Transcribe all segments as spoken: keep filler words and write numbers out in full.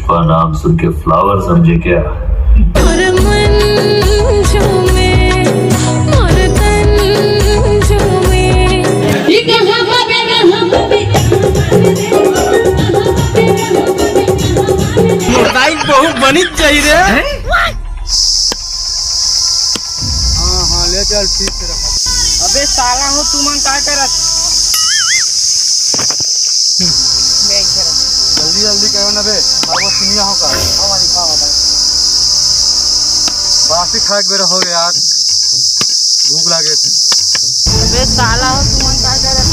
का नाम सुन के फ्लावर समझे क्या? मोर लाइन बहुत बनी चाहिए रे। हाँ, हाँ, ले चल, ठीक से रखा। अबे साला हो, तुमन का करत? जल्दी, जल्दी करो ना बे, अब वो सुनिया होगा। बासी खाए के बेरा हो गया यार, भूख लागे। अबे साला हो, तुमन का करत?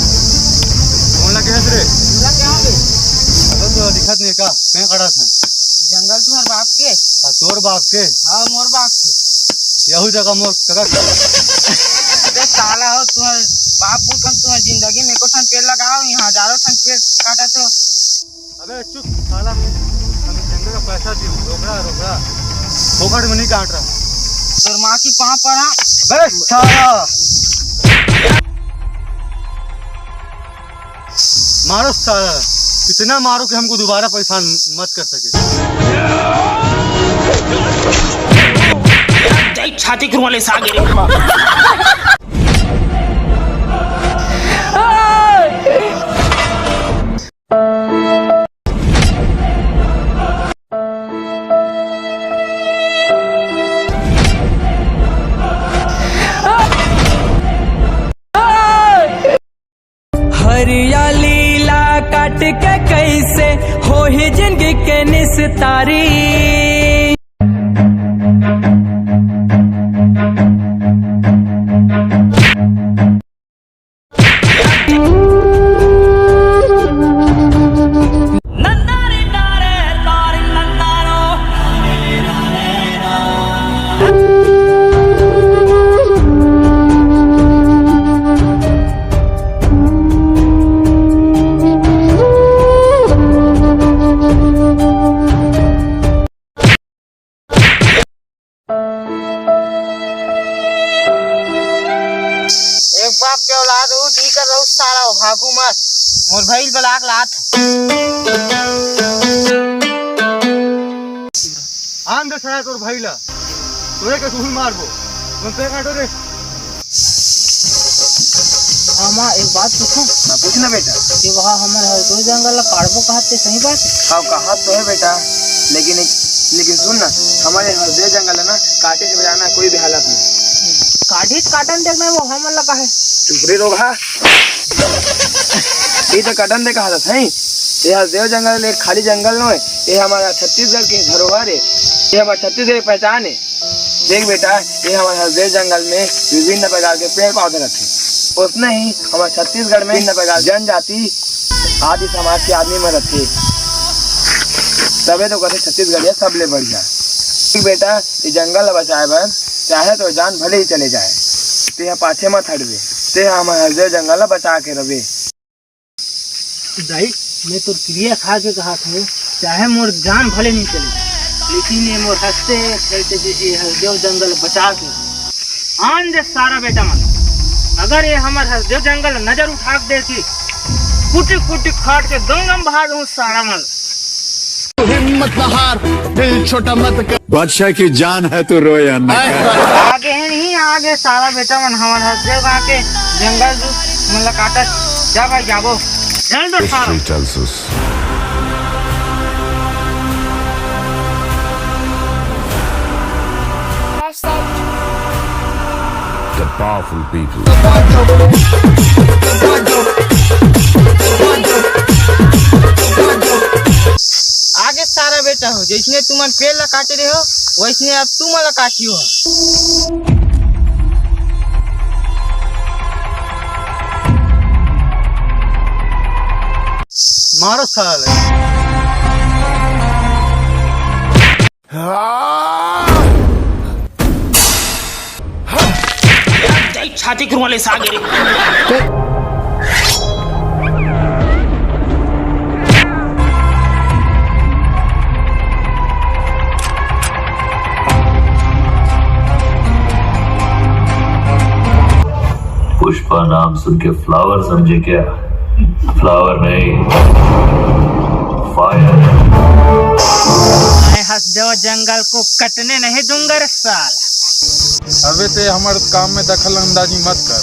कौन लगे है रे? बोला क्या हो बे? अबे तो दिखत नहीं का? कहीं खड़ा था? जंगल तुम्हारे बाप के? हाँ, तोर बाप के? हाँ, मोर बाप के। यहू जगह मोर कका के। अबे साला हो, तुम्हारे बाप पुरखन तुम्हारी जिंदगी में एको ठन पेड़ लगाओ, यहाँ हजारों ठन पेड़ काटा तो। अबे चुप साला, हम जंगल का पैसा दी, रोकड़ा, रोकड़ा, फोकट में नहीं काट रहा। तोर माँ की पाँव पड़ा। अबे साला। मारो साला, इतना मारो कि हमको दोबारा परेशान मत कर सके। छाती कुरवाले सागे रे। हरियाली ला काट के कैसे होही जिंदगी के निस्तारी। एक बाप के औलाद हो, ठीक कर रहू साला, भागू मत। मोर भाई बलाक लात। आन दे साला तोर भाई ला, तोरे के सुहुल मारबो। मन पे काटो रे। आमा, एक बात पूछूं? हाँ, पूछ ना बेटा। ये वहाँ हमर हरदोई जंगल ला काटबो कहत ते सही बात? हाँ, कहत तो है बेटा, लेकिन एक, लेकिन सुन ना, हमारे हरदोई जंगल है ना, काटे से बचाना कोई भी हालत में। काटे से काटन देखना वो हमन ला काहे? चुप रे रोगहा। ये तो काटन दे का हालत है। ये हरदोई जंगल एक खाली जंगल नोहे, ये हमारा छत्तीसगढ़ के धरोहर है, ये हमारा छत्तीसगढ़ की पहचान है। देख बेटा, ये हमारे हरदोई जंगल में विभिन्न प्रकार के पेड़ पौधे रहते। उसने ही हमारे छत्तीसगढ़ में विभिन्न प्रकार जनजाति आदि समाज के आदमी में रहते। तबे तो कहते छत्तीसगढ़िया सबले बढ़िया। देख बेटा, ये जंगल ला बचाए बर चाहे तो जान भले ही चले जाए, तेहा पाछे मत हटबे। तेहा हमारे हरदोई जंगल ला बचा के रबे। दाई, मैं तोर किरिया खा के कहत हूँ, चाहे मोर जान भले नहीं चले, लेकिन ये मोर हंसते खेलते जे ये हसदेव जंगल बचा के आन दे सारा बेटा मन। अगर ये हमर हसदेव जंगल नजर उठा के देखी, कुटी कुटी काट के गंगा में बहा दूं सारा मन। हिम्मत न हार, दिल छोटा मत कर। बादशाह की जान है तो रोए अन्ना। आगे है नहीं, आगे सारा बेटा मन हमर हसदेव गाँव के जंगल दू मन ला काटत। जा भाई जाबो, चल दो सारा। History tells us the powerful people। आगे सारा बेटा हो, जैसने तुमन पेड़ ला काटे रहे हो, वैसने अब तुमन ला काटियो हो। मारो साले। छाती कुरवाले सागे रे। पुष्पा नाम सुन के फ्लावर समझे क्या? फ्लावर नहीं, फायर। जो जंगल को कटने नहीं दूंगा रे साला। अबे ते हमर काम में दखल अंदाजी मत कर।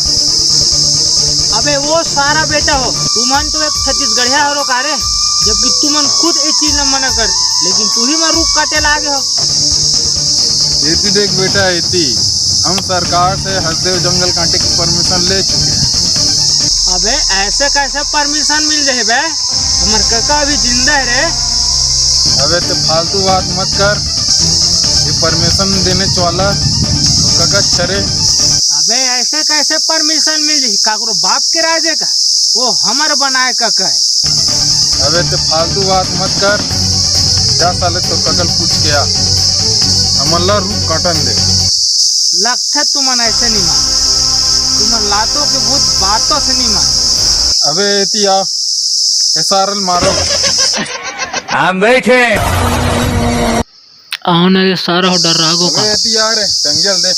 अबे वो सारा बेटा हो, तुमन तो एक छत्तीसगढ़िया हो रो का रे, जबकि तुमन खुद इस चीज ला मना कर, लेकिन तू ही मन रुख काटे लागे हो। एती देख बेटा, एती हम सरकार से हसदेव जंगल काटे की परमिशन ले चुके हैं। अबे ऐसे कैसे परमिशन मिल जाही बे? हमर कका अभी जिंदा है रे। अबे ते फालतू बात मत कर, ये परमिशन देने वाला तो कका छरे। अबे ऐसे कैसे परमिशन मिल जाही? काकरो बाप के राज हे का? वो हमर बनाए कका है। अबे ते फालतू बात मत कर, जा साले तोर कका ल पूछ के आ, हमन ला रुख काटन दे। लगथे तुमन ऐसे नहीं मान, तुमन लातों के भूत बातों से नहीं मान। अबे एती आ, ए सारे ल मारो। हम बैठे। आओ ना रे सारा हो डर्रा गो का। अबे एती आ रे, टंगिया ल दे।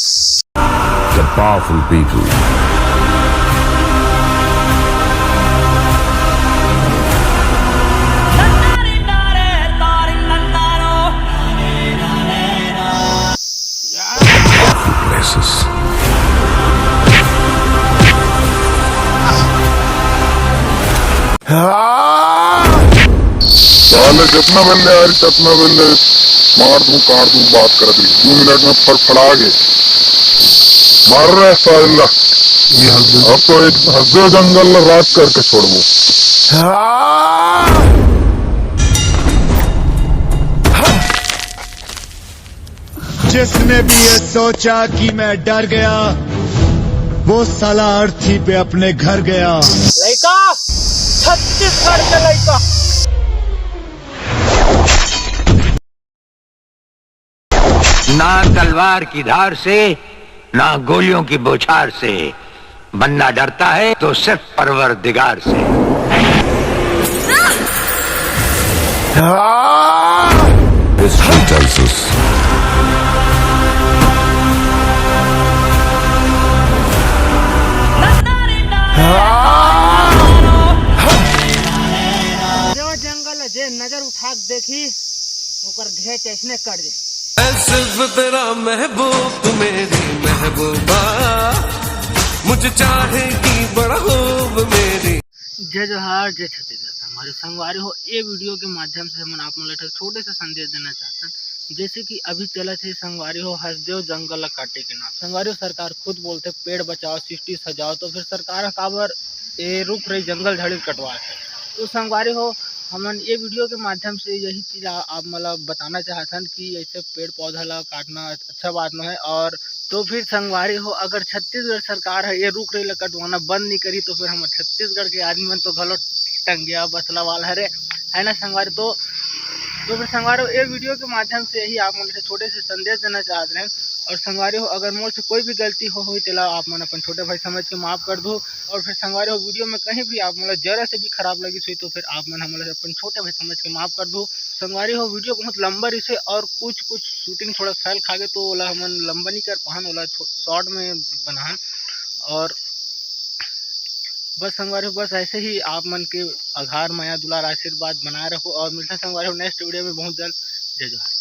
The powerful people. Places. साले जतना बल्ले आ रही, ततना बल्ले मार दूं, काट दूं, बात कर दी। दो मिनट में फड़फड़ा गए। मार रहा है साले ला। अब तो एक हसदेव जंगल ला राज करके छोड़बो। जिसने भी ये सोचा कि मैं डर गया, वो साला अर्थी पे अपने घर गया। लइका, छत्तीसगढ़ के लइका। ना तलवार की धार से, ना गोलियों की बौछार से। बंदा डरता है तो सिर्फ परवरदिगार से। History tells us. जो जंगल जे नजर उठा के देखी, ओकर घेच ऐसने कट जाए। ऐ सिर्फ तेरा महबूब, तू मेरी महबूबा, मुझे चाहेगी बड़ा खूब मेरी। जय जोहार, जय छत्तीसगढ़। संगवारी, संगवारी हो, ए वीडियो के माध्यम से हमन आप मन ला एक छोटे से संदेश देना चाहथन। जैसे कि अभी चलत हे संगवारी हो, हसदेव जंगल ला काटे के नाम। संगवारी हो, सरकार खुद बोलथे पेड़ बचाओ, सृष्टि सजाओ, तो फिर सरकार ह काबर ए रुख रही जंगल झाड़ी कटवाथे? तो संगवारी हो, हमन ये वीडियो के माध्यम से यही चीज आ-, आप मन ला बताना चाहथन कि ऐसे पेड़ पौधा ला काटना अच्छा बात न है। और तो फिर संगवारी हो, अगर छत्तीसगढ़ सरकार है ये रुख रही ला कटवाना बंद नहीं करी, तो फिर हम छत्तीसगढ़ के आदमी मन तो घलो टंगिया बसला वाला हरे, है ना संगवारी? तो, तो फिर संगवारी हो, ये वीडियो के माध्यम से यही आप मन से छोटे से संदेश देना चाहत रहे। और संगवारी हो, अगर मोर से कोई भी गलती हो होई, तेला आप मन अपन छोटे भाई समझ के माफ कर दो। और फिर संगवारी हो, वीडियो में कहीं भी आप मन ला जरा से भी खराब लगिस होही, तो फिर आप मन हमन ला अपन छोटे भाई समझ के माफ कर दो। संगवारी हो, वीडियो बहुत लंबा रहिसे और कुछ कुछ शूटिंग थोड़ा फैल खा गे, तो ओला हमन लंबा नहीं कर पाहन, ओला छो-, शॉर्ट में बनाहन। और बस संगवारी हो, बस ऐसे ही आप मन के आधार, मया, दुलार, आशीर्वाद बनाए रखो और मिलथन संगवारी हो नेक्स्ट वीडियो में बहुत जल्द। जय जोहार।